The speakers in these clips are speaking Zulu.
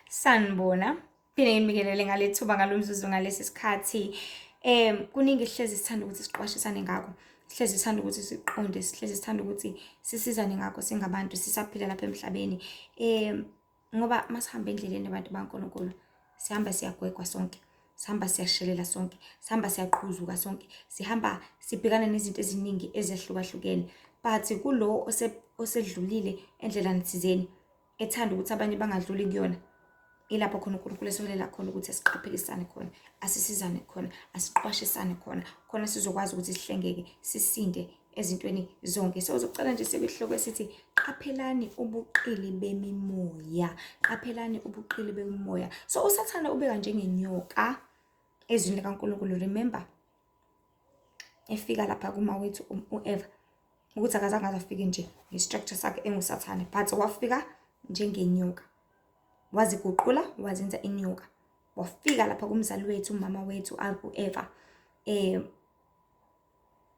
Sanibona. Phinde nginibikelele ngale thuba ngalo mzuzu ngalesi sikhathi. Kuningi sihlezi sithanda ukuthi siqwashisane ngakho. Sihlezi sithanda ukuthi siqonde, sihlezi sithanda ukuthi sisizane ngakho singabantu sisaphila lapha emhlabeni. Ngoba masihamba endleleni abantu baNkulunkulu, sihamba siyagwegwa sonke. Sihamba siyashelela sonke, sihamba siyaqhuzuka sonke, sihamba sibhekana nezinto eziningi ezahlukahlukene. But kulo osedlulile endlelani thizeni ethanda ukuthi abanye bangadluli kuyona, ilapho khona uNkulunkulu esolela khona ukuthi asiqaphelisane khona, asisizane khona, asiqwashisane khona, khona sizokwazi ukuthi sihlengeke, sisinde ezintweni zonke. So uzocela nje sekuhloko esithi qaphelani ubuqili bemimoya, qaphelani ubuqili bemimoya. So uSathane ubeka njengenyoka ezwini likaNkulunkulu. Remember efika lapha kuma wethu uEva, ukuthi akazange aze afike nje nge-structure sakhe enguSathane, but wafika njengenyoka, waziguqula wazenza inyoka, wafika lapha kumzali wethu, umama wethu uEva,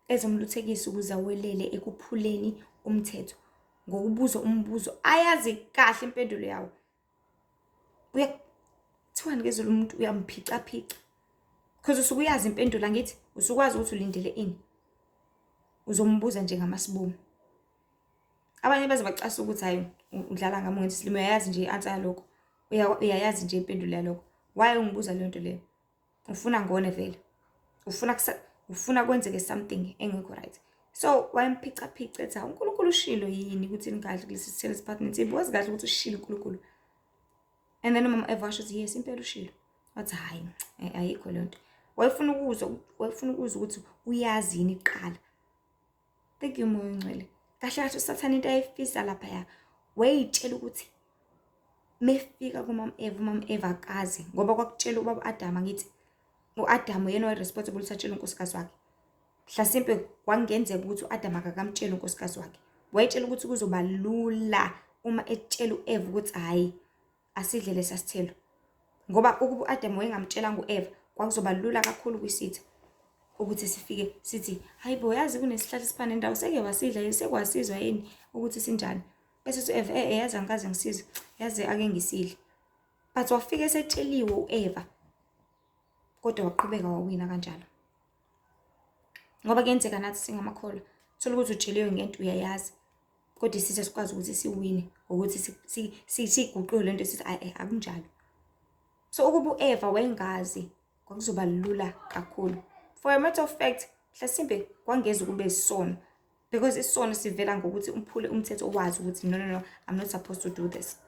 ezomluthekisa ukuze awelele ekuphuleni umthetho ngokubuza umbuzo ayazi kahle impendulo yawo. Kuthiwani ngezulu umuntu uyamphica-phica, because usuke uyazi impendulo, angithi usukwazi ukuthi ulindele ini, uzombuza nje ngamasibomu. Abanye baze bacasa ukuthi hayi udlala ngami ngenza isilimo, uyayazi nje i-answer yalokho, uyayazi nje impendulo yalokho, why ungibuza leyo nto leyo? Ufuna ngone vele, ufuna kwenzeke something engekho right. So wayemphica-phica ethi uNkulunkulu ushilo yini ukuthi ningadli kulesi sithelo esiphakathi nensimbi? Wazi kahle ukuthi ushilo uNkulunkulu. And then umama Eva washo ukuthi yes, impela ushilo. Wathi hhayi, ayikho leyo nto. Wayefuna ukuzwa, wayefuna ukuzwa ukuthi uyazi yini kuqala. Thank you Moya oNgcwele. Kahle kahle uSathane into ayefisa laphaya, wayeyitshela ukuthi mefika kumama Eva, umama Eva akazi, ngoba kwakutshela ubaba Adam, angithi u-Adam uyena owaye-responsible ukuthi atshele unkosikazi wakhe. Mhlasimpe kwakungenzeka ukuthi u-Adam akakamtsheli unkosikazi wakhe. Wayetshela ukuthi kuzoba lula uma etshela u-Eva ukuthi hhayi asidle lesa sithelo, ngoba ukuba u-Adam wayengamtshelanga u-Eva kwakuzoba lula kakhulu kwisitha ukuthi sifike sithi hayi bo, yazi kunesihlahla esiphana nendawo, seke wasidla, sekwasizwa yini ukuthi sinjani? Bese uthi u-Eva, yazi angikaze ngisizwe, yazi ake ngisidle. But wafika esetsheliwe u-Eva, kodwa waqhubeka wawina kanjalo. Ngoba kuyenzeka nathi singamakholwa, thola ukuthi utsheliwe ngento uyayazi, kodwa isitha sikwazi ukuthi siwine ngokuthi siyiguqule lento, sithi ayi akunjalo. So ukuba u-Eva wayengazi kwakuzoba lula kakhulu. For a matter of fact, mhlasimpe kwangeza kube isono, because isono sivela ngokuthi umphule umthetho owazi ukuthi no, no, no, I'm not supposed to do this.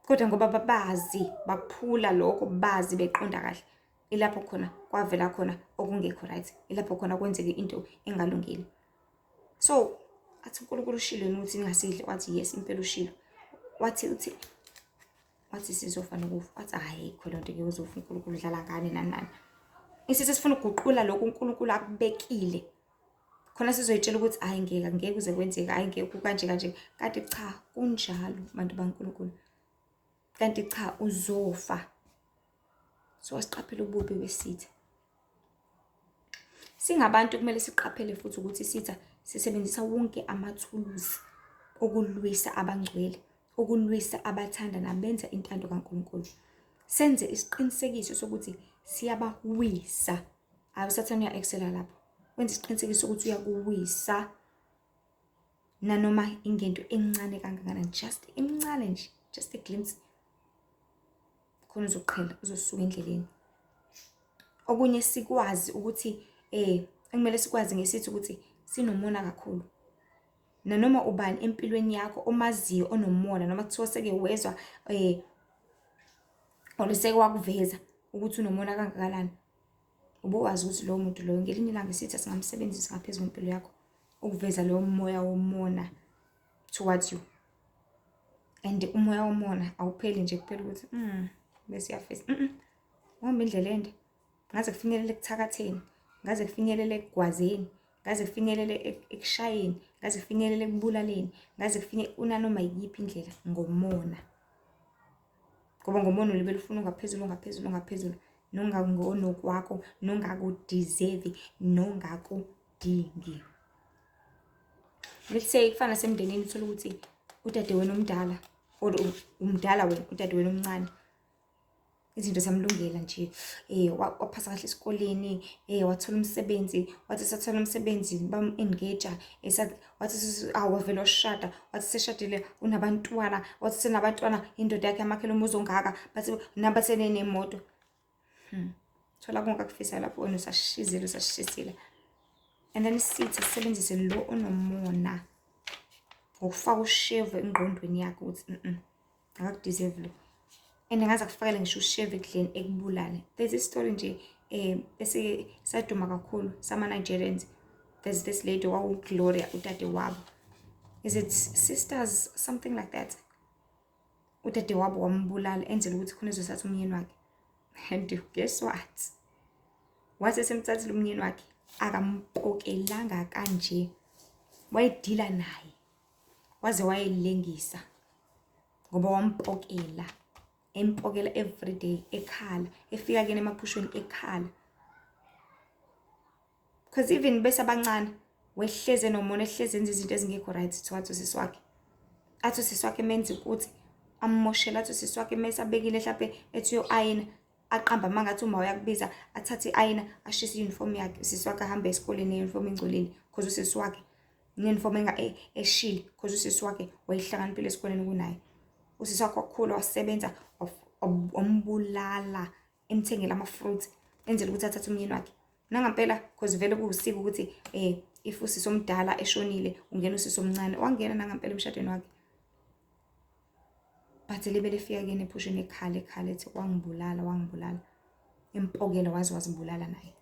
Kodwa ngoba babazi baphula lokho, bazi beqonda kahle, ilapho khona kwavela khona okungekho right, ilapho khona kwenzeke into engalungile. So athi uNkulunkulu ushilo yini ukuthi ningasidli? Wathi yes, impela ushilo. Wathi uthi wathi sizofa nokufa. Wathi ayikho lento ke, uzofa, uNkulunkulu udlala ngani nani nani. Isitha sifuna ukuguqula lokho uNkulunkulu akubekile, khona sizoyitshela ukuthi hayi ngeke, ngeke kuze kwenzeke, hayi ngeke kukanje kanje. Kanti cha, kunjalo bantu baNkulunkulu, kanti cha, uzofa. So asiqaphele ububi besitha. Singabantu kumele siqaphele futhi ukuthi isitha sisebenzisa wonke amathuluzi okulwisa abangcwele, ukulwisa abathanda nabenza intando kaNkulunkulu. Senze isiqinisekiso sokuthi siyabawisa. Hayi, uSathane uya-excela lapho. Wenza isiqinisekiso ukuthi uyakuwisa nanoma ingento encane kangakanani, just emncane nje, just a glimpse, khona uzoqhela, uzosuka endleleni. Okunye sikwazi ukuthi ekumele sikwazi ngesithi ukuthi sinomona kakhulu. Nanoma ubani empilweni yakho omaziyo onomona, noma kuthiwa seke wezwa or seke wakuveza ukuthi unomona kangakanani, ubowazi ukuthi lowo muntu loyo ngelinye ilanga isitha singamsebenzisa ngaphezu kwempilo yakho ukuveza lowo moya womona towards you. And umoya womona awupheli nje kuphela ukuthi bese uyafisa, uhamba indlela ende, ngaze kufinyelele ekuthakatheni, ngaze kufinyelele ekugwazeni, ngaze kufinyelele ekushayeni, ngaze kufinyelele ekubulaleni, ngaze kufinye unanoma yiphi indlela ngomona. Ngoba ngomona ulibele ufuna ungaphezulu, ungaphezulu, ungaphezulu, nongangonokwakho, nongakudeserve, nongakudingi. Let's say kufana nasemndenini, uthole ukuthi udadewenu omdala Or umdala wena, udadewenu omncane. Izinto zamlungela nje, waphasa kahle esikoleni, wathola umsebenzi, wathi sathola umsebenzi bam-engage, wathi wavele washada, wathi seshadile unabantwana, wathi senabantwana indoda yakhe yamakhela umuzi ongaka, bathi nabasenenemoto. Thola konke akufisayo lapho wena usashizile, usashisile. And then isitha sisebenzise lo onomona ngokufaka ushevu engqondweni yakhe ukuthi akakudeserve lo. And ngaze akufakele ngisho ushevu ekudleni ekubulale. There's this story nje esike saduma kakhulu sama-Nigerians. There's this lady wawu-Gloria, udade wabo. Is it sisters, something like that? Udade wabo wambulala enzela ukuthi khona ezothatha umyeni wakhe. And guess what? Wathi esemthathile umyeni wakhe, akampokelanga kanje. Wayedila naye. Waze wayelengisa. Ngoba wampokela. Empokela everyday ekhala. Efika kuyena emaphushweni ekhala. Because even besabancane wehleze nomona, ehleze enza izinto ezingekho right towards usisi wakhe. Athi usisi wakhe menze ukuthi ammoshela, athi usisi wakhe mesabekile mhlampe ethi uyo-ayina, aqamba amanga athi uma uyakubiza, athathe i-ayina ashise i-uniform yakhe, usisi wakhe ahambe esikoleni ne-uniform engcolile because usisi wakhe ne-uniform eshile because usisi wakhe wayehlakaniphile esikoleni kunaye. Usisi wakhe wakhula wasebenza, wambulala, emthengela ama-fruits enzela ukuthi athathe umyeni wakhe. Nangampela because vele kuwusiko ukuthi if usisi omdala eshonile ungena usisi omncane, wangena nangampela emshadweni wakhe. But libe lifika kuyena ephusheni ekhala, ekhala ethi wangibulala, wangibulala. Empokela waze wazibulala naye.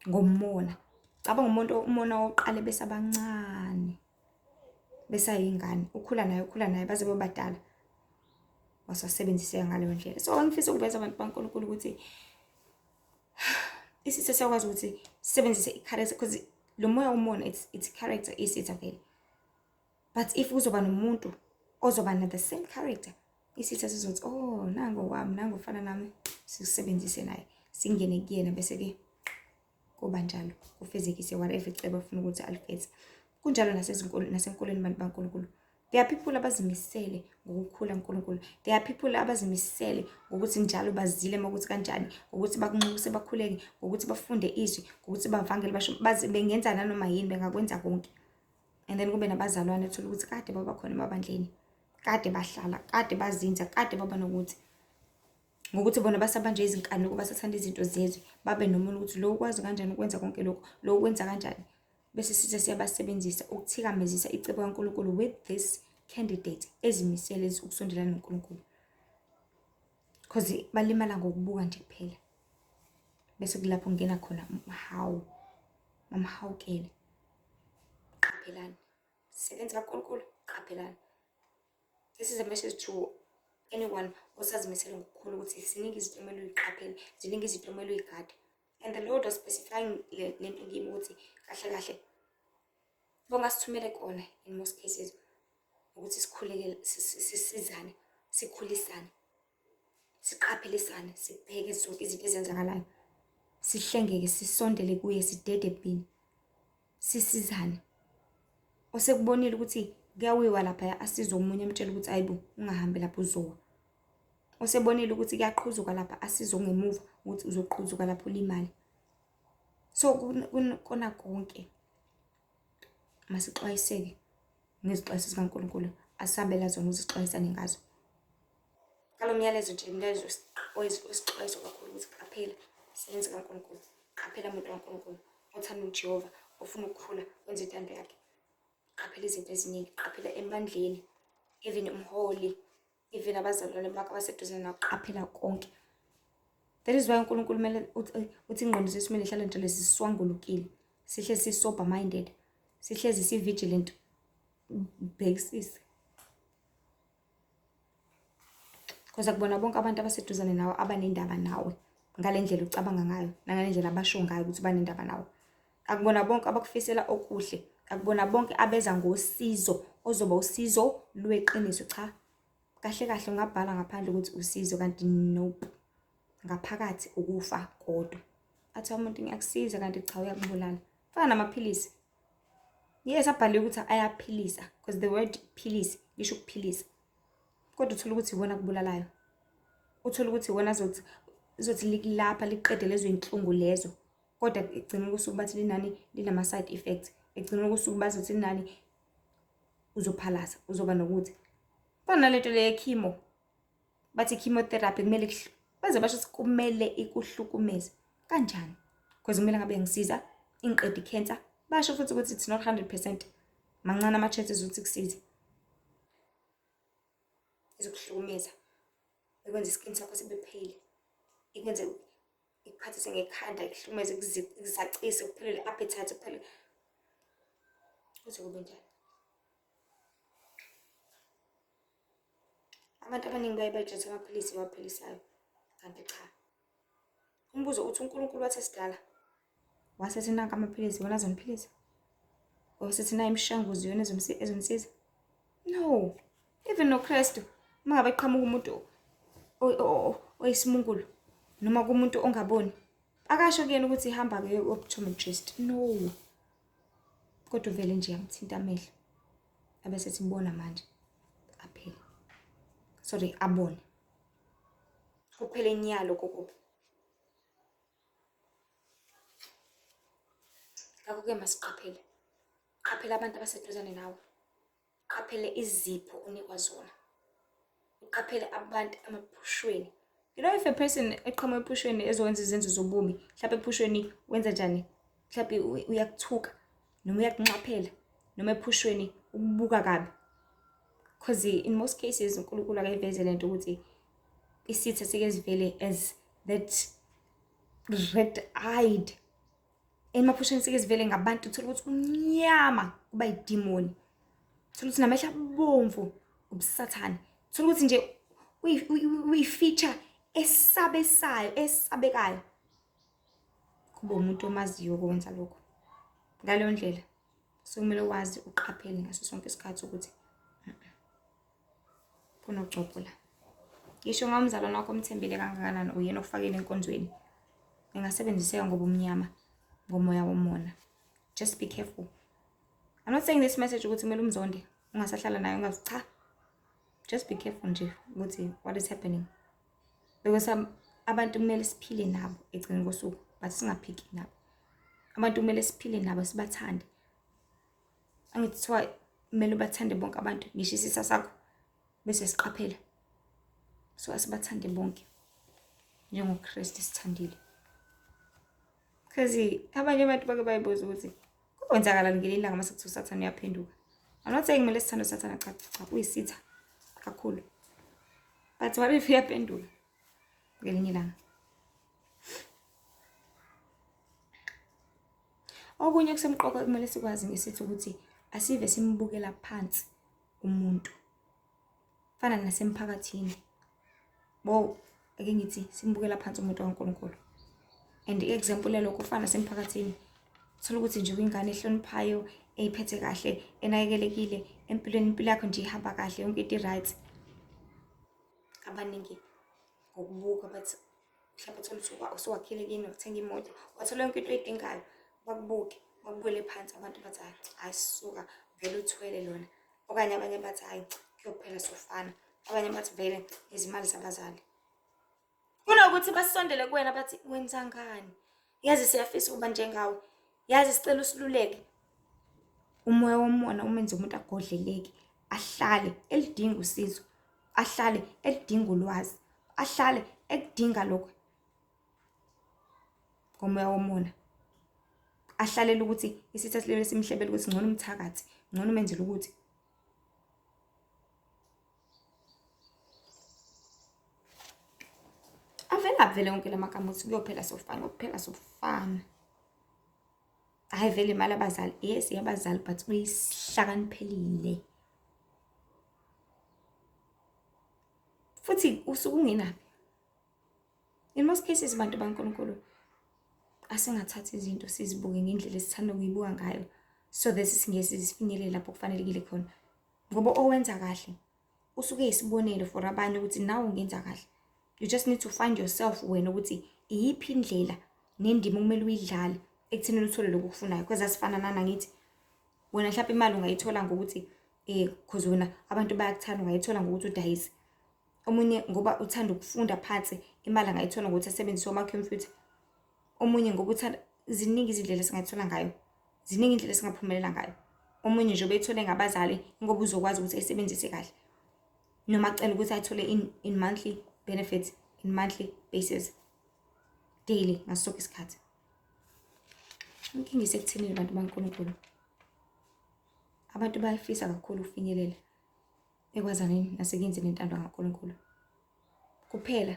Ngomona. Cabanga umuntu umona oqale besabancane. Besayingane, ukhula naye, ukhula naye baze bebadala. Wasasebenziseka ngaleyo ndlela. So ngifisa ukuveza abantu baNkulunkulu ukuthi isitha siyakwazi ukuthi sisebenzise i-character, because lo moya womona it's character isitha vele. But if kuzoba nomuntu ozoba na the same character, isitha sizothi oh nango wami, nango ufana nami, sisebenzise naye, singene kuyena, bese ke kuba njalo kufezekise whatever icebo afuna ukuthi alifeze. Kunjalo nasenkolweni bantu baNkulunkulu. There are people abazimisele ngokukhula uNkulunkulu. There are people abazimisele ngokuthi njalo bazile makuthi kanjani, ngokuthi bakunxuse bakhuleke, ngokuthi bafunde izwi, ngokuthi bavangele, basho bazi bengenza nanoma yini, bengakwenza konke. And then kube nabazalwane uthola ukuthi kade baba khona emabandleni, kade bahlala, kade bazinza, kade baba nokuthi ngokuthi bona basabanje izinkanuko, basathanda izinto zezwe, babe nomona ukuthi lo ukwazi kanjani ukwenza konke lokho, lo ukwenza kanjani. Bese sithe siyabasebenzisa ukuthikamezisa icebo kaNkulunkulu with this candidate ezimisele ukusondelana noNkulunkulu. Because balimala ngokubuka nje kuphela. Bese kulapho kungena khona umhawu, bamhawukele. Qaphelani. Sebenza kaNkulunkulu, qaphelani. This is a message to anyone osazimisele ngokukhula ukuthi ziningi izinto okumele uyiqaphele, ziningi izinto okumele uyigade. And the Lord was specifying le nto kimi ukuthi kahle kahle bongasithumele kona in most cases ukuthi sikhuleke, sisizane, sikhulisane, siqaphelisane, sibheke zonke izinto ezenzakalayo, sihlengeke, sisondele kuye, sidede ebubini, sisizane. Osekubonile ukuthi kuyawiwa laphaya, asize omunye amtshele ukuthi ayibo ungahambi lapho uzowa. Osebonile ukuthi kuyaqhuzuka lapha, asize ongemuva ukuthi uzoqhuzuka lapho ulimale. So kona konke masixwayiseke ngezixwayiso zikaNkulunkulu asabela zona ukuthi sixwayisane ngazo. Ngalo myalezo nje, umyalezo wesixwayiso kakhulu ukuthi qaphela sebenzi kaNkulunkulu, qaphela muntu kaNkulunkulu othanda uJehova, ofuna ukukhula wenze intando yakhe. Qaphela izinto eziningi, qaphela ebandleni, even umholi, even abazalwane bakho abaseduze nawe, qaphela konke. That is why uNkulunkulu kumele uthi ingqondo zethu kumele ihlale njalo ziswangulukile, sihlezi si-sober minded, sihlezi si-vigilant. Bhekisise. Because akubona bonke abantu abaseduzane nawe abanendaba nawe ngale ndlela ucabanga ngayo nangale ndlela abasho ngayo ukuthi banendaba nawe. Akubona bonke abakufisela okuhle, akubona bonke abeza ngosizo ozoba usizo lweqiniso. Cha, kahle kahle ungabhala ngaphandle ukuthi usizo, kanti nope, ngaphakathi ukufa kodwa. Athi umuntu ngiyakusiza, kanti cha uyakubulala. Fana namaphilisi. Yes, abhaliwe ukuthi ayaphilisa because the word philisi lisho ukuphilisa. Kodwa uthola ukuthi iwona akubulalayo. Uthole ukuthi iwona azothi lizothi likulapha liqede lezo zinhlungu lezo. Kodwa ekugcineni kosuku bathi linani linama-side effects. Ekugcineni kosuku bazothi linani uzophalaza, uzoba nokuthi. Fana nalento le ye-chemo. Bathi i-chemotherapy kumele baze basho ukuthi kumele ikuhlukumeze. Kanjani? Because kumele ngabe ngisiza ingiqede i-cancer. Basho futhi ukuthi it's not 100%. Mancane ama-chances ukuthi kusize. Izokuhlukumeza. Ikwenze iskin sakho sibe pale. Ikwenze ikuphathise ngekhanda, ikuhlukumeze, ikuzacise, kuphelele i-appetite, kuphele. Kuze kube njani? Abantu abaningi baye bayithathe amaphilisi abaphilisayo kanti cha. Umbuzo uthi uNkulunkulu wathi sidala wasethi nanka amaphilisi wona azoniphilisa, wasethi nayi imishanguzo iyona ezonisiza. No, even noKristu uma ngabe eqhamuka umuntu oyisimungulu noma kumuntu ongaboni akasho kuyena ukuthi hamba-ke uye-optometrist, no, kodwa uvele nje amthinta amehlo abesethi bona manje aphele, sorry abone, kuphele nyalo kokubi. Ngakho-ke masiqaphele, qaphela abantu abaseduzane nawe, uqaphele izipho onikwa zona, uqaphele abantu emaphushweni. You know if a person eqhamuka ephushweni ezokwenza izenzo zobubi, mhlawumbe ephushweni wenza njani? Mhlawumbe uyakuthuka noma uyakunxaphela noma ephushweni ukubuka kabi. Because in most cases uNkulunkulu akayiveze lento ukuthi isitha sike sivele as that red-eyed. Emaphusheni sike sivele ngabantu, uthola ukuthi umnyama kuba yidimoni, uthola ukuthi namehlo abomvu ubusathane, uthola ukuthi nje uyi-feature esabesayo, esabekayo. Kube umuntu omaziyo okwenza lokho. Ngaleyo ndlela sekumele wazi uqaphele ngaso sonke isikhathi ukuthi kunogcobho la. Ngisho ngomzalwane wakho omthembile kangakanani uyena okufakile enkonzweni, engasebenziseka ngobumnyama, ngomoya womona. Just be careful. I'm not saying this message ukuthi kumele umzonde, ungasahlala naye, ungazi, cha. Just be careful nje ukuthi what is happening. Because abantu kumele siphile nabo ekugcineni kosuku, but singaphiki nabo. Abantu kumele siphile nabo, sibathande. Angithi kuthiwa kumele ubathande bonke abantu, ngisho isitha sakho, bese siqaphela. So asibathande bonke njengoKristu sithandile. Because abanye abantu bake bayibuza ukuthi kwenzakalani ngelinye ilanga mase kuthiwa uSathane uyaphenduka. I'm not saying kumele sithande uSathane, cha cha, uyisitha kakhulu. But what if uyaphenduka ngelinye ilanga? Okunye okusemqoka okumele sikwazi ngesithi ukuthi asive simbukela phansi umuntu. Fana nasemphakathini. Bo, ake ngithi simbukela phansi umuntu kaNkulunkulu. And i-example yalokho kufana nasemphakathini. Thola ukuthi nje uyingane ehloniphayo, eyiphethe kahle, enakekelekile empilweni, impilo yakho nje ihamba kahle, yonke into i-right. Abaningi ngokubuka bathi mhlawumbe uthole ukuthi usuwakhile kini, wathenga imoto, wathola yonke into oyidingayo, bakubuke, bakubukele phansi abantu bathi hhayi, hhayi suka, vele uthwele lona. Okanye abanye bathi hhayi, kuyophela sofana. Abanye bathi vele izimali zabazali. Kunokuthi basondele kuwena bathi wenza ngani? Yazi siyafisa ukuba njengawe. Yazi sicela usiluleke. Umoya womona umenza umuntu agodleleke, ahlale elidinga usizo, ahlale elidinga ulwazi, ahlale ekudinga lokho ngomoya womona. Ahlalela ukuthi isitha silele simhlebele ukuthi ngcono umthakathi, ngcono umenzele ukuthi. Avele avele wonke la magama ukuthi kuyophela sofana, kuyophela sofana. Hhayi vele imali abazali, yes eyabazali but uyihlakaniphelile. Futhi usuke ungenaphi? In most cases bantu baNkulunkulu asingathathi izinto sizibuke ngendlela esithanda ukuyibuka ngayo so that singeke sifinyelele lapho kufanelekile khona. Ngoba owenza kahle usuke eyisibonelo for abanye ukuthi nawe ungenza kahle. You just need to find yourself wena ukuthi iyiphi indlela nendima okumele uyidlale ekuthenini uthole lokhu okufunayo. Because asifana nani angithi? Wena mhlawumbe imali ungayithola ngokuthi cause wena abantu bayakuthanda, ungayithola ngokuthi udayise. Omunye ngoba uthanda ukufunda phansi, imali angayithola ngokuthi asebenzise omakhompyutha. Omunye ngoba uthanda, ziningi izindlela esingayithola ngayo, ziningi indlela esingaphumelela ngayo. Omunye nje ubeyithole ngabazali ngoba uzokwazi ukuthi ayisebenzise kahle, noma acele ukuthi ayithole in monthly benefits, in monthly basis, daily, ngaso sonke isikhathi. Inkinga isekuthenini bantu baNkulunkulu, abantu bayafisa kakhulu ukufinyelela ekwazaneni nasekuyenzeni intando kaNkulunkulu kuphela,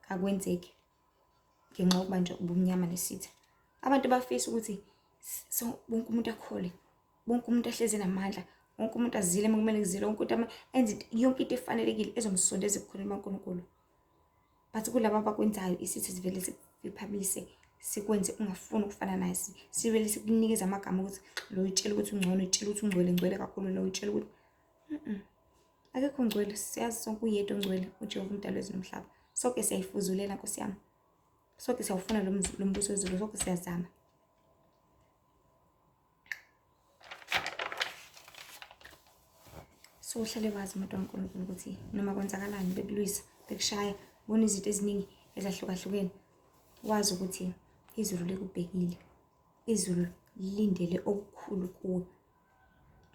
akwenzeki ngenxa yokuba nje ubumnyama nesitha. Abantu bafisa ukuthi so wonke umuntu akhole, wonke umuntu ahlezi enamandla, wonke umuntu azile uma kumele kuzile, wonke umuntu enze yonke into efanelekile ezomsondeza ebukhoneni baNkulunkulu. But kulaba abakwenzayo, isitha sivele sikuphabise, sikwenze ungafuni ukufana naye, sivele sikunikeze amagama ukuthi lo utshela ukuthi ungcono, utshela ukuthi ungcwele, ngcwele kakhulu, lo utshela ukuthi akekho ngcwele. Siyazi sonke uyedwa ongcwele, uJehova umdali wezulu nomhlaba. Sonke siyayifuzulela Nkosi yami, sonke siyawufuna lo mbuso wezulu, sonke siyazama. So uhlale wazi umuntu kaNkulunkulu ukuthi noma kwenzakalani, bekulwisa, bekushaya, bona izinto eziningi ezahlukahlukene, wazi ukuthi izulu likubhekile, izulu lilindele okukhulu kuwe.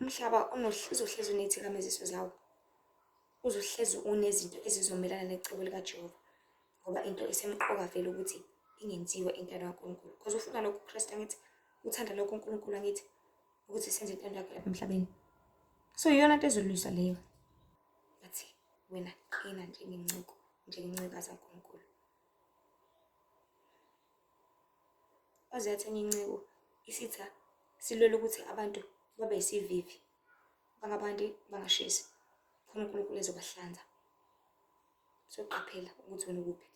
Umhlaba uzohlezi uney'thikameziso zawo, uzohlezi unezinto ezizomelana necebo likaJehova, ngoba into esemqoka vele ukuthi ingenziwa intando kaNkulunkulu, because ufuna lokho uKristu, angithi uthanda lokho uNkulunkulu, angithi ukuthi senze intando yakhe lapha emhlabeni. So iyona nto ezolwiswa leyo. Bathi wena qina njengenceku, njengencekazi kaNkulunkulu. Waze yathi enye inceku, isitha silwela ukuthi abantu babe yisivivi, bangabantu bangashisi, khona uNkulunkulu ezobahlanza. So qaphela ukuthi wena ukuphi,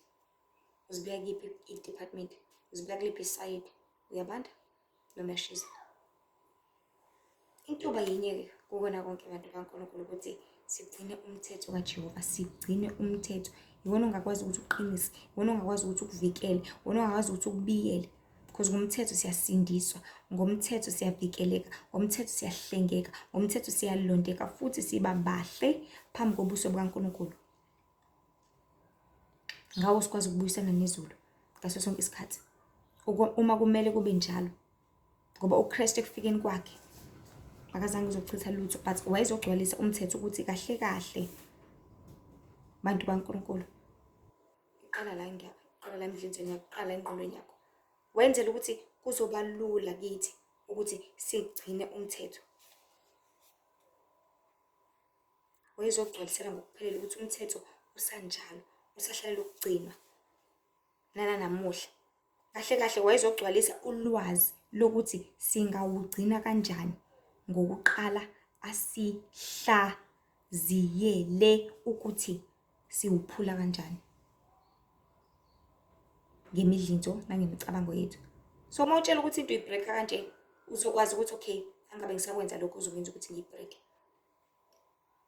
uzibeka kuyiphi i-department, uzibeka kuliphi isayidi, uyabanda noma uyashisa. Intuba yinye-ke kukona konke bantu baNkulunkulu, ukuthi sigcine umthetho kaJehova, sigcine umthetho. Iwona ongakwazi ukuthi uqinise, iwona ongakwazi ukuthi ukuvikele, iwona ongakwazi ukuthi ukubiyele. Because ngomthetho siyasindiswa, ngomthetho siyavikeleka, ngomthetho siyahlengeka, ngomthetho siyalondeka futhi siba bahle phambi kobuso bukaNkulunkulu. Ngawo sikwazi ukubuyisana nezulu ngaso sonke isikhathi, uma kumele kube njalo. Ngoba uKristu ekufikeni kwakhe akazange uzochitha lutho, but wayezogcwalisa umthetho ukuthi kahle kahle bantu baNkulunkulu, iqala la ngiyapha, iqala la emdlinzweni yakho, iqala la engqondweni yakho. Wenzela ukuthi kuzoba lula kithi ukuthi sigcine umthetho. Wayezogcwalisela ngokuphelele ukuthi umthetho usanjalo, usahlalela ukugcinwa nanamuhla. Kahle kahle wayezogcwalisa ulwazi lokuthi singawugcina kanjani ngokuqala asihlaziyele ukuthi siwuphula kanjani ngemidlinzo nangemicabango yethu. So uma utshela ukuthi into uyi-break-a kanje, uzokwazi ukuthi okay, angabe ngisakwenza lokho ozokwenza ukuthi ngiyi-break-e.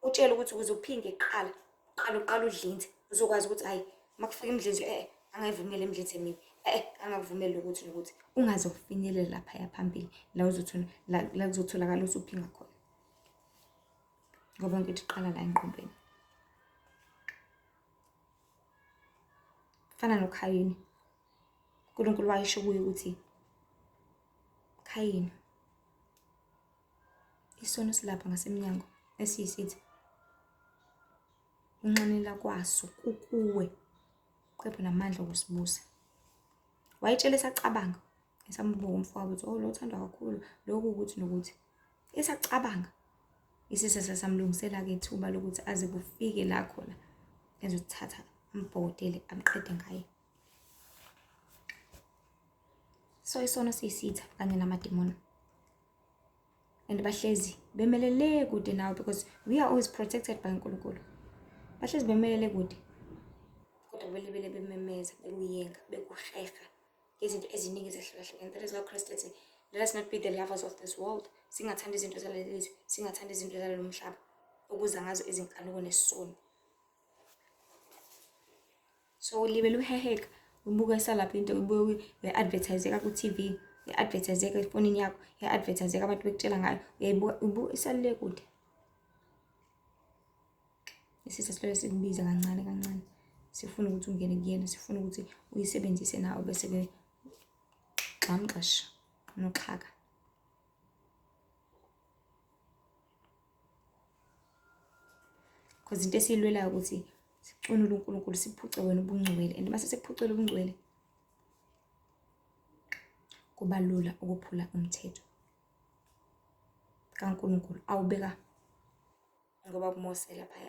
Utshele ukuthi ukuze uphinge kuqala, uqala uqala udlinze, uzokwazi ukuthi hhayi, uma kufika imidlinzo angayivumeli imidlinzo emibi, angakuvumeli ukuthi nokuthi ungaze ufinyelele laphaya phambili la uzothola la kuzotholakala usuphinga khona, ngoba yonke into iqala la engqondweni. Fana noKhayini, uNkulunkulu wayesho kuye ukuthi Khayini, isono silapha ngasemnyango esiyisithi unxanela kwaso kukuwe, kepha namandla okusibusa. Wayetshela esacabanga, esambuka umfowabo ukuthi oh lo uthandwa kakhulu, lokhu ukuthi nokuthi. Esacabanga, isisa sasamlungisela-ke ithuba lokuthi aze kufike la khona ezothatha ambhokotele amqede ngaye. So isono siyisitha kanye namadimoni, and bahlezi bemelele kude nawe, because we are always protected by uNkulunkulu. Bahlezi bemelele kude, kodwa belibele bememeza, bekuyenga, bekuheha ngezinto eziningi ezahlukahlukene. That is why Christ ethi, let us not be the lovers of this world. Singathandi izinto zaleli lizwe, singathandi izinto zalelo mhlaba, ukuza ngazo izinkanuko nesono. So libe luheheka, ubuka isalapha into, ubuke uyi-advertise ku-TV. I-advertise-eka efonini yakho, iya-advertise-eka abantu bekutshela ngayo, uyayibuka, uyibuka isalule kude. Isitha silokhu sikubiza kancane kancane, sifuna ukuthi ungene kuyena, sifuna ukuthi uyisebenzise nawe bese-ke gxamgxasha noxhaka. Because into esiyilwelayo ukuthi sicunule uNkulunkulu, siphuce wena ubungcwele and mase sikuphucela ubungcwele kuba lula ukuphula umthetho kaNkulunkulu awubeka ngoba kuMose lapha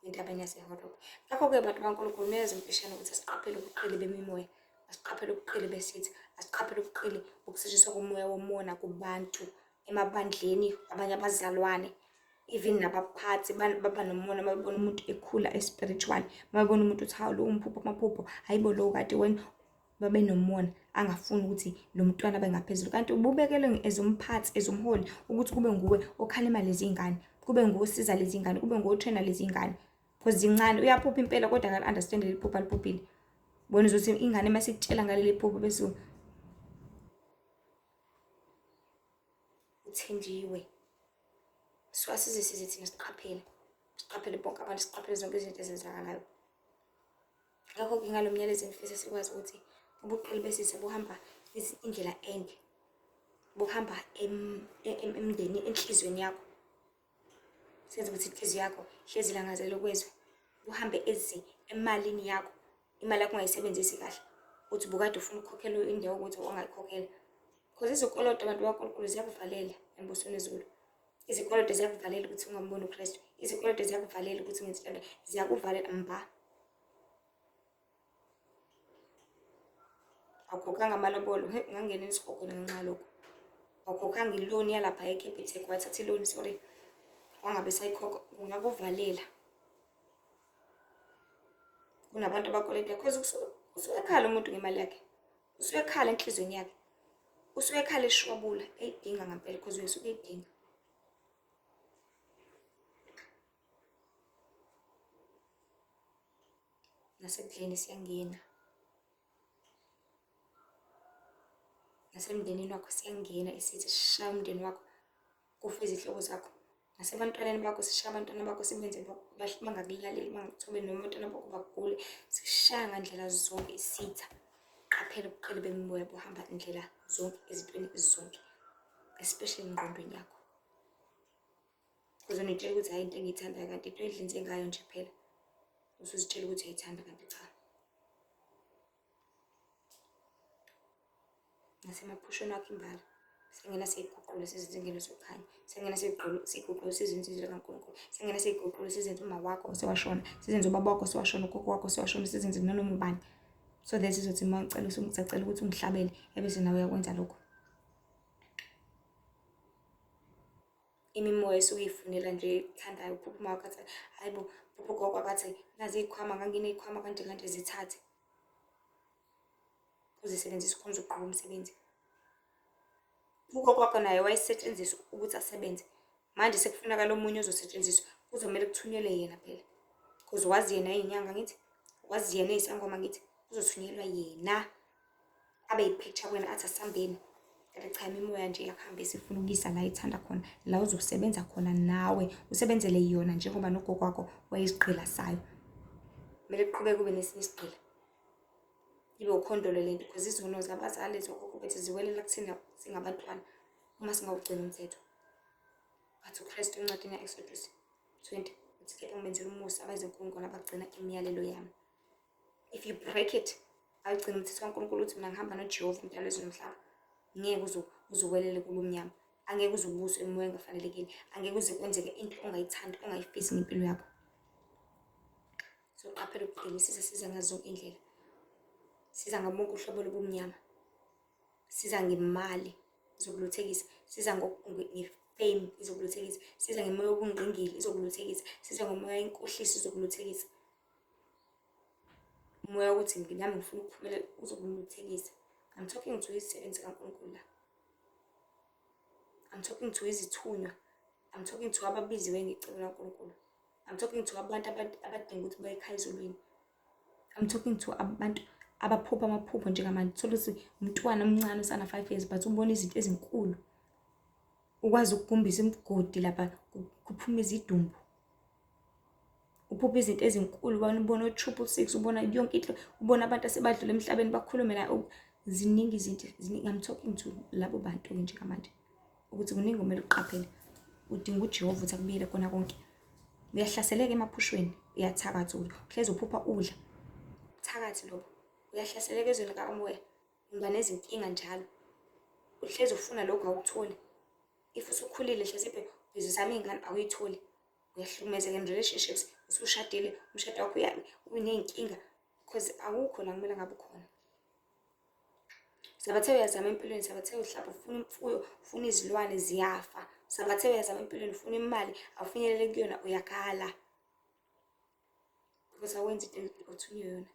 entabeni yaseHorebe. Ngakho-ke bantu baNkulunkulu kumele zimpishane ukuthi asiqaphele ubuqili bemimoya, asiqaphele ubuqili besitha, asiqaphele ubuqili bokusetshenziswa komoya womona kubantu emabandleni, abanye abazalwane, even nabaphathi baba nomona uma bebona umuntu ekhula e-spiritual, uma bebona umuntu ukuthi hawu lo umphupho amaphupho, hhayi bo lo kade wena babe nomona angafuni ukuthi lo mntwana abe ngaphezulu. Kanti ububekelwe as umphathi, as umholi ukuthi kube nguwe okhalima lezi ngane, kube nguwe osiza lezi ngane, kube nguwe otrainer lezi ngane. Because zincane, uyaphupha impela kodwa akali-understand leli phupho aliphuphile. Wena uzothi ingane uma isikutshela ngaleli phupho bese uthenjiwe. So asize size thina siqaphele, siqaphele bonke abantu, siqaphele zonke izinto ezenzakalayo. Ngakho-ke ngalo myalezo engifisa sikwazi ukuthi ubuqili besitha buhamba indlela ende, buhamba emndeni enhliziyweni yakho. Senze ukuthi inhliziyo yakho ihlezi ilangazelela ukwezwe, buhambe eze emalini yakho, imali yakho ungayisebenzisi kahle, uthi ubukade ufuna ukukhokhela indawo ukuthi wangayikhokhela. Because izikoloto abantu bakaNkulunkulu ziyakuvalela embusweni wezulu. Izikoloto ziyakuvalela ukuthi ungamboni uKristu. Izikoloto ziyakuvalela ukuthi ungenzi into, ziyakuvalela mba. Awukhokhanga amalobolo, he ungangena esigogweni ngenxa yalokho. Awukhokhanga iloni yalapha eCapitec, wathatha iloni, sorry, wangabe sayikhokha, kungakuvalela. Kunabantu abakweleta because usuke ekhala umuntu ngemali yakhe. Usuke ekhala enhliziyweni yakhe. Usuke ekhala eshwabula, eyidinga ngempela because usuke eyidinga. Nasekudleni siyangena. Nasemndenini wakho siyangena isithi sishaya umndeni wakho, kufe izihlobo zakho. Nasebantwaneni bakho sishaya abantwana bakho sibenze bangakulaleli, bangakuthobeli noma abantwana bakho bagule. Sikushaya ngandlela zonke isitha. Qaphela ubuqili bemimoya buhamba indlela zonke ezintweni zonke, especially engqondweni yakho. Uzonitshela ukuthi hhayi into engiyithandayo kanti into edlinze ngayo nje kuphela. Usuzitshela ukuthi uyayithanda kanti cha. Nasemaphusheni wakho imbala. Sengena siyiguqule sizinto zokukhanya. Sengena siyiguqule sizinto zikaNkulunkulu. Sengena siyiguqule sizenze uma wakho osewashona, sizenze ubaba wakho osewashona, ugogo wakho osewashona, sizenze nanoma ubani. So that izothi uma ucela usacela ukuthi ungihlabele ebese nawe uyakwenza lokho. Imimoya esuke iyifunela nje ethandayo uphupha uma wakho athi hayi bo, uphupha ugogo akathi nazi iy'khwama nganginey'khwama kanje kanje zithathe. Uzisebenzise ukhona uzoqhuba umsebenzi. Ugogo wakho naye wayesetshenziswa ukuthi asebenze. Manje sekufunakala omunye ozosetshenziswa, kuzomele kuthunyelwe yena phela. Because wazi yena eyinyanga angithi, wazi yena eyisangoma angithi, kuzothunyelwa yena. Abe yi-picture kuwena athi asihambeni. Kanti cha imimoya nje iyakuhambisa ifuna ukuyisa la ithanda khona, la uzosebenza khona nawe, usebenzele yona njengoba nogogo wakho wayeyisigqila sayo. Kumele kuqhubeke kube nesinye isigqila. Ibe ukhondolo lento because izono zabazali zogogo bethu ziwelela kuthina singabantwana uma singawugcini umthetho. Wathi uKristu encwadini ya-Exodus 20 uthi kepha ngibenzela umusa abayizinkulungwane abagcina imiyalelo yami. If you break it, awugcina umthetho kaNkulunkulu uthi mina ngihamba noJehova umdali wezulu nomhlaba. Ngeke uze uze uwelele kulomnyama. Angeke uze ubuswe emoya engafanelekile. Angeke uze kwenzeke into ongayithandi, ongayifisi ngempilo yakho. So qaphela ukubhekisisa siza ngazo zonke iy'ndlela. Siza ngabonke uhlobo lobumnyama. Siza ngemali izokuluthekisa. Siza nge-fame izokuluthekisa. Siza ngemoya wobungqingili izokuluthekisa. Siza ngomoya wenkohliso izokuluthekisa. Umoya wokuthi nami ngifuna ukuphumelela uzokuluthekisa. I'm talking to izisebenzi zikaNkulunkulu la. I'm talking to izithunywa. I'm talking to ababiziwe ngecebo likaNkulunkulu. I'm talking to abantu abadinga ukuthi baye ekhaya ezulwini. I'm talking to abantu Abaphupha amaphupho njengamanje, uthole ukuthi umntwana omncane usana 5 years but ubona izinto ezinkulu. Ukwazi ukugumbisa imigodi lapha kuphume izidumbu. Uphupha izinto ezinkulu, ubona o-666, ubona yonke into, ubona abantu asebadlula emhlabeni bakhulume la. Ziningi izinto, ziningi. I'm talking to labo bantu-ke njengamanje ukuthi kuningi okumele ukuqaphele. Udinga uJehova ukuthi akubiyele kona konke. Uyahlaseleka emaphushweni, uyathakatha, uhlezi uphupha udla. Ubuthakathi lobo. Uyahlaseleka ezweni likamoya, uba nezinkinga njalo. Uhlezi ufuna lokhu awukutholi. If usukhulile hlasimpe uzama iy'ngane awuyitholi. Uyahlukumezeka in relationships, usushadile, umshado wakho uney'nkinga because awukho la kumele ngabe ukhona. Sabathe uyazama empilweni, sabathe uhlaba ufuna imfuyo, ufuna izilwane ziyafa. Sabathe uyazama empilweni, ufuna imali, awufinyelele kuyona uyakhala. Because awenzi into othunywe yona.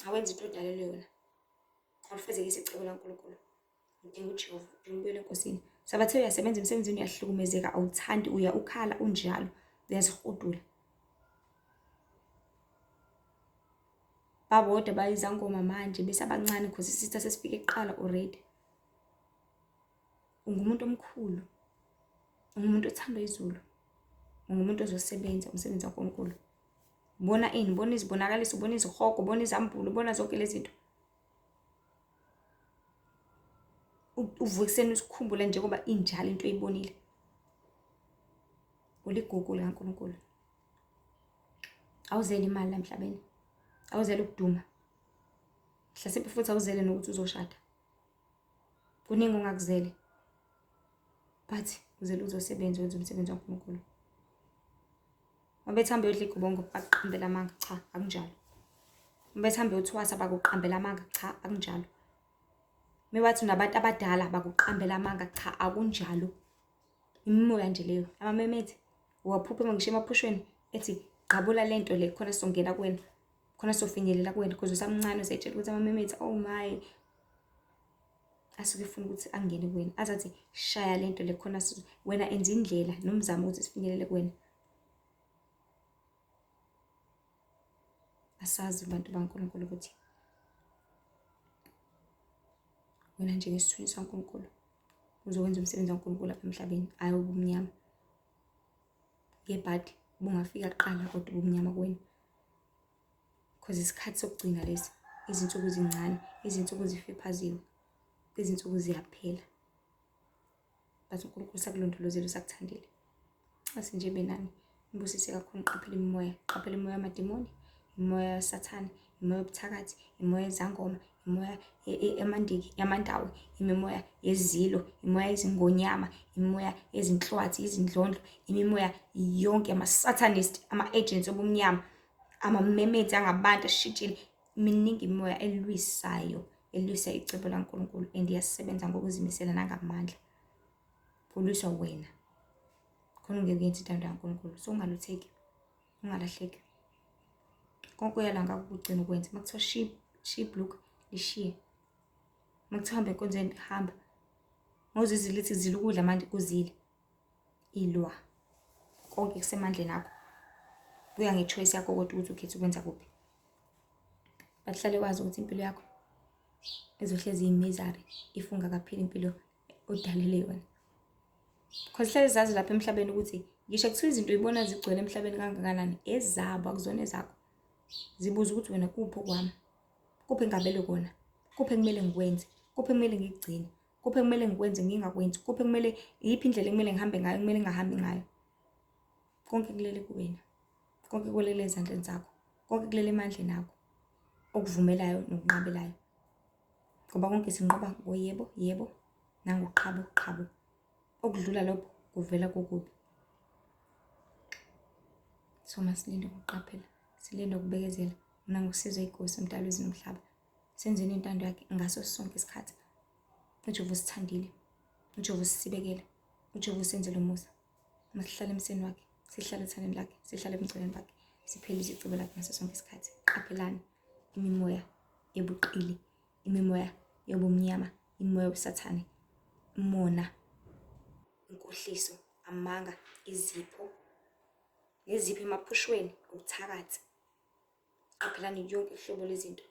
Awenzi into odalelwe yona. Awufezekisi icebo laNkulunkulu. Udinga uJehova, udinga ubuyele eNkosini. Sabathe uyasebenza emsebenzini uyahlukumezeka, awuthandi, uya ukhala unjalo, uyazihudula. Babodwa bayizangoma manje besabancane cause isitha sesifike kuqala already. Ungumuntu omkhulu, ungumuntu othandwa izulu, ungumuntu ozosebenza umsebenzi kaNkulunkulu. Ubona ini? Ubona izibonakaliso, ubona izihogo, ubona izambulo, ubona zonke lezi zinto. Uvuka ekuseni usikhumbule njengoba injalo into oyibonile. Uligugu likaNkulunkulu. Awuzele imali la emhlabeni, awuzele ukuduma, mhlasimpe futhi awuzele nokuthi uzoshada. Kuningi ongakuzele, but uzele uzosebenza wenze umsebenzi kaNkulunkulu. Uma bethi hambe uyodla igobongo bakuqambela amanga, cha akunjalo. Uma bethi hambe uyothwasa bakuqambela amanga, cha akunjalo. Uma bathi unabantu abadala bakuqambela amanga, cha akunjalo. Imimoya nje leyo, amamemethe uwaphupha ngisho emaphushweni ethi gqabula le nto le khona sizongena kuwena, khona sizofinyelela kuwena because usamncane usayitshela ukuthi amamemethe oh my asuke efuna ukuthi angene kuwena, azathi shaya le nto le khona wena enza indlela nomzamo ukuthi sifinyelele kuwena. Asazi bantu baNkulunkulu ukuthi wena njengesithunywa sikaNkulunkulu uzokwenza umsebenzi kaNkulunkulu lapha emhlabeni, hhayi ubumnyama. Ngebhadi bungafika kuqala kodwa ubumnyama kuwena. Because isikhathi sokugcina lesi, izinsuku zincane, izinsuku zifiphaziwe, izinsuku ziyaphela. But uNkulunkulu usakulondolozile, usakuthandile. Bese nje benani, nibusise kakhulu, niqaphele imimoya, qaphela imimoya yamadimoni, imimoya yasathane, imimoya yobuthakathi, imimoya yezangoma, imimoya yamandiki, yamandawo, imimoya yezilo, imimoya yezingonyama, imimoya yezinhlwathi, izindlondlo, imimoya yonke ama-satanist, ama-agents obumnyama, amamemethi angabantu ashintshile. Miningi imimoya elwisayo, elwisa icebo laNkulunkulu and iyasebenza ngokuzimisela nangamandla. Kulwiswa wena. Khona ungeke uyenze intando kaNkulunkulu. So ungalutheki, ungalahleki. Konke oyala ngakho kugcina ukwenza. Uma kuthiwa shiya, shiya ibhulukwe, lishiye. Uma kuthiwa hamba enkonzweni, hamba. Moses lithi zila ukudla manje kuzile. Ilwa. Konke kusemandleni akho. Kuya nge-choice yakho kodwa ukuthi ukhetha ukwenza kuphi. But hlale wazi ukuthi impilo yakho izohlezi iyi-misery if ungakaphili impilo odalele yona. Because hlale zazi lapha emhlabeni ukuthi ngisho kuthiwa izinto uyibona zigcwele emhlabeni kangakanani, ezabo akuzona ezakho. Zibuza ukuthi wena kuphi okwami, kuphi engabelwe kona, kuphi ekumele ngikwenze, kuphi ekumele ngikugcine, kuphi ekumele ngikwenze ngingakwenzi, kuphi ekumele, iyiphi indlela ekumele ngihambe ngayo, ekumele ngingahambi ngayo. Konke kulele kuwena, konke kulele ezandleni zakho, konke kulele emandleni akho, okuvumelayo nokunqabelayo. Ngoba konke sinqoba ngoyebo, yebo, nangoqhabo, qhabo. Okudlula lokho kuvela kokubi. So masilinde ukuqaphela, silinde ukubekezela nangokusizwa iNkosi uMdali wezulu nomhlaba. Senzeni intando yakhe ngaso sonke isikhathi. UJehova usithandile, uJehova usisibekele, uJehova usenzele umusa. Masihlale emseni wakhe, sihlale ethandweni lakhe, sihlale ebungcweleni bakhe, siphelise icebo lakhe ngaso sonke isikhathi. Qaphelani imimoya yobuqili, imimoya yobumnyama, imimoya yobusathane, umona, inkohliso, amanga, izipho, nezipho emaphushweni, ubuthakathi. Qaphelani yonke ihlobo lezinto.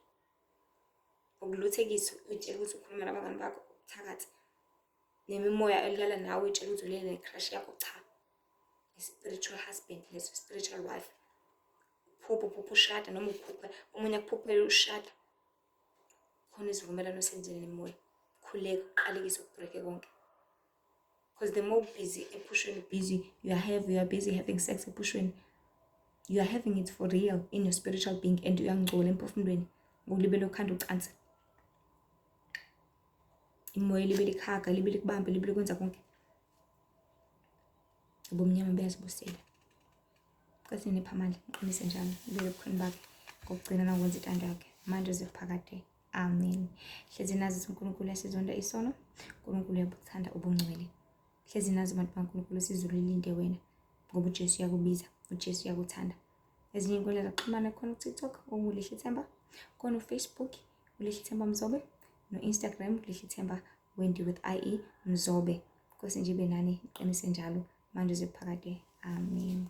Ukuluthekisa uyitshela ukuthi ukhuluma nabangani bakho ubuthakathi. Nemimoya elala nawe uyitshela ukuthi ulele ne-crush yakho, cha. I-spiritual husband leso, spiritual wife. Uphuphe uphuphe ushada noma uphuphe omunye akuphuphele ushada. Khona isivumelwano osenzile nemimoya. Khuleka uqalekise uku-break-e konke. Because the more busy ephushweni busy you are busy having sex ephushweni. You are having it for real in your spiritual being and uyangcola emphefumulweni ngokulibele ukhanda ucansi. Imoya libele ikhaga, libele ikubambe, libele kwenza konke. Ubumnyama buyazibusela. Nkosi nipha amandla, ngiqinise njalo, ibeke ebukhweni bakhe ngokugcina nangokwenza intando yakhe manje kuze kuphakade. Amen. Hlezi nazi ukuthi uNkulunkulu uyasizonda isono, uNkulunkulu uyabuthanda ubungcwele. Hlezi nazi abantu baNkulunkulu isizulu lilinde wena ngoba uJesu uyakubiza, uJesu uyakuthanda. Ezinye iy'nkundla zokuxhumana khona uTikTok unguLihle Themba, khona uFacebook uLihle Themba Mzobe, no-Instagram Lihle Themba Wendy with IE Mzobe. Nkosi nje ibe nani, iqinise njalo manje kuze kuphakade. Amen.